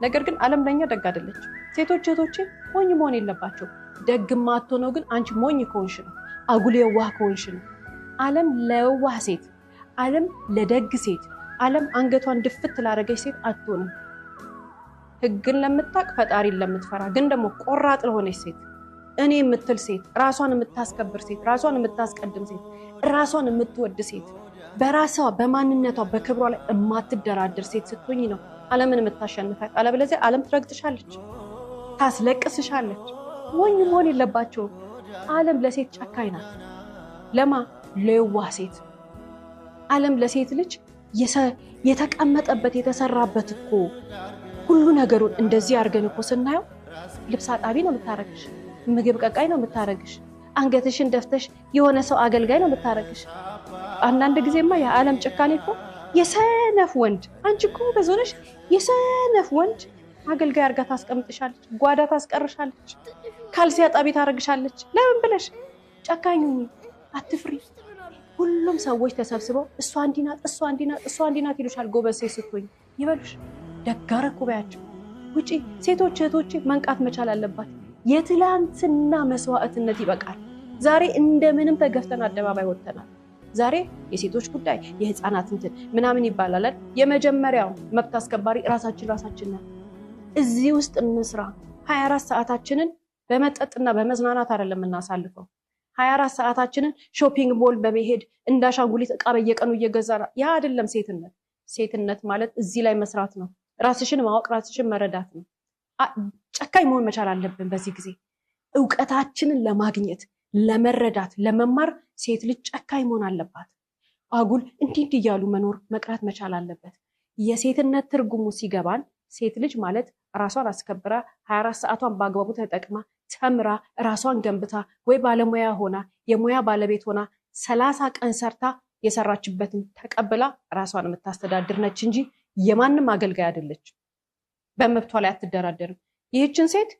ነገር ግን ዓለም ለኛ ደግ አይደለች። ሴቶች እህቶቼ ሞኝ መሆን የለባቸው። ደግ ማትሆነው ግን አንቺ ሞኝ ከሆንሽ ነው፣ አጉል የዋህ ከሆንሽ ነው። ዓለም ለየዋህ ሴት፣ ዓለም ለደግ ሴት፣ ዓለም አንገቷን ድፍት ላደረገች ሴት አትሆንም። ሕግን ለምታውቅ፣ ፈጣሪን ለምትፈራ፣ ግን ደግሞ ቆራጥ ለሆነች ሴት፣ እኔ የምትል ሴት፣ ራሷን የምታስከብር ሴት፣ ራሷን የምታስቀድም ሴት፣ ራሷን የምትወድ ሴት፣ በራሷ በማንነቷ በክብሯ ላይ የማትደራደር ሴት ስትሆኝ ነው ዓለምን የምታሸንፋት። አለበለዚያ ዓለም ትረግጥሻለች፣ ታስለቅስሻለች። ሞኝ መሆን የለባቸውም። ዓለም ለሴት ጨካኝ ናት። ለማ ለየዋህ ሴት። ዓለም ለሴት ልጅ የተቀመጠበት የተሰራበት እኮ ሁሉ ነገሩን እንደዚህ አድርገን እኮ ስናየው ልብስ አጣቢ ነው የምታረግሽ፣ ምግብ ቀቃይ ነው የምታረግሽ፣ አንገትሽን ደፍተሽ የሆነ ሰው አገልጋይ ነው የምታረግሽ። አንዳንድ ጊዜማ የዓለም ጭካኔ እኮ የሰነፍ ወንድ፣ አንቺ እኮ በዞነሽ የሰነፍ ወንድ አገልጋይ አድርጋ ታስቀምጥሻለች፣ ጓዳ ታስቀርሻለች፣ ካልሲ አጣቢ ታረግሻለች። ለምን ብለሽ ጨካኝ ሁኚ፣ አትፍሪ። ሁሉም ሰዎች ተሰብስበው እሷ እንዲህ ናት፣ እሷ እንዲህ ናት፣ እሷ እንዲህ ናት ይሉሻል። ጎበዝ ሴት ስትሆኝ ይበሉሽ፣ ደግ አደረኩ በያቸው። ውጪ ሴቶች እህቶቼ መንቃት መቻል አለባት። የትላንትና መስዋዕትነት ይበቃል። ዛሬ እንደምንም ተገፍተን አደባባይ ወጥተናል። ዛሬ የሴቶች ጉዳይ፣ የህፃናት እንትን ምናምን ይባላል። የመጀመሪያው መብት አስከባሪ ራሳችን ራሳችን ነን። እዚህ ውስጥ እንስራ። 24 ሰዓታችንን በመጠጥና በመዝናናት አይደለም የምናሳልፈው። 24 ሰዓታችንን shopping mall በመሄድ እንደ አሻንጉሊት እቃ በየቀኑ እየገዛ ያ አይደለም ሴትነት። ሴትነት ማለት እዚህ ላይ መስራት ነው። ራስሽን ማወቅ፣ ራስሽን መረዳት ነው። ጨካኝ መሆን መቻል አለብን። በዚህ ጊዜ እውቀታችንን ለማግኘት፣ ለመረዳት፣ ለመማር ሴት ልጅ ጨካኝ መሆን አለባት። አጉል እንዲህ እንዲህ እያሉ መኖር መቅረት መቻል አለበት። የሴትነት ትርጉሙ ሲገባን ሴት ልጅ ማለት ራሷን አስከብራ፣ 24 ሰዓቷን በአግባቡ ተጠቅማ፣ ተምራ፣ ራሷን ገንብታ፣ ወይ ባለሙያ ሆና፣ የሙያ ባለቤት ሆና፣ 30 ቀን ሰርታ የሰራችበትን ተቀብላ ራሷን የምታስተዳድር ነች እንጂ የማንም አገልጋይ አይደለች። በመብቷ ላይ አትደራደርም። ይህችን ሴት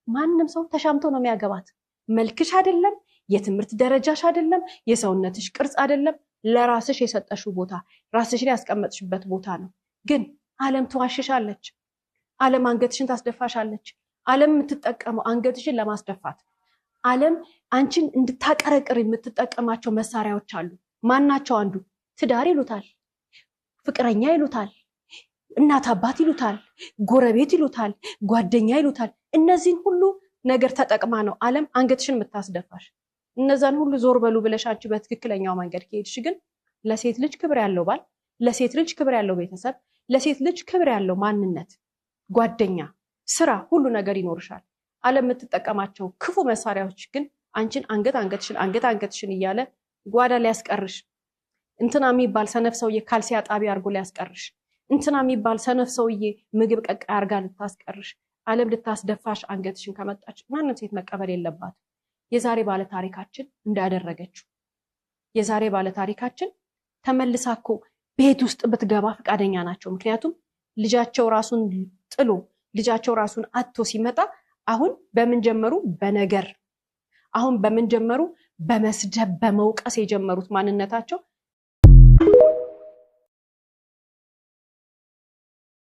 ማንም ሰው ተሻምቶ ነው የሚያገባት። መልክሽ አይደለም፣ የትምህርት ደረጃሽ አይደለም፣ የሰውነትሽ ቅርጽ አይደለም፣ ለራስሽ የሰጠሽው ቦታ፣ ራስሽን ያስቀመጥሽበት ቦታ ነው። ግን ዓለም ትዋሽሻለች። ዓለም አንገትሽን ታስደፋሻለች። ዓለም የምትጠቀመው አንገትሽን ለማስደፋት፣ ዓለም አንቺን እንድታቀረቅር የምትጠቀማቸው መሳሪያዎች አሉ። ማናቸው? አንዱ ትዳር ይሉታል፣ ፍቅረኛ ይሉታል፣ እናት አባት ይሉታል፣ ጎረቤት ይሉታል፣ ጓደኛ ይሉታል። እነዚህን ሁሉ ነገር ተጠቅማ ነው ዓለም አንገትሽን የምታስደፋሽ። እነዛን ሁሉ ዞር በሉ ብለሽ አንቺ በትክክለኛው መንገድ ከሄድሽ ግን ለሴት ልጅ ክብር ያለው ባል፣ ለሴት ልጅ ክብር ያለው ቤተሰብ፣ ለሴት ልጅ ክብር ያለው ማንነት፣ ጓደኛ፣ ስራ፣ ሁሉ ነገር ይኖርሻል። ዓለም የምትጠቀማቸው ክፉ መሳሪያዎች ግን አንቺን አንገት አንገትሽን አንገት አንገትሽን እያለ ጓዳ ሊያስቀርሽ፣ እንትና የሚባል ሰነፍ ሰውዬ ካልሲ አጣቢ አድርጎ ሊያስቀርሽ፣ እንትና የሚባል ሰነፍ ሰውዬ ምግብ ቀቃይ አድርጋ ልታስቀርሽ፣ ዓለም ልታስደፋሽ አንገትሽን ከመጣች ማንም ሴት መቀበል የለባትም። የዛሬ ባለ ታሪካችን እንዳደረገችው፣ የዛሬ ባለ ታሪካችን ተመልሳ እኮ ቤት ውስጥ ብትገባ ፈቃደኛ ናቸው። ምክንያቱም ልጃቸው ራሱን ጥሎ፣ ልጃቸው ራሱን አጥቶ ሲመጣ አሁን በምን ጀመሩ? በነገር። አሁን በምን ጀመሩ? በመስደብ፣ በመውቀስ የጀመሩት ማንነታቸው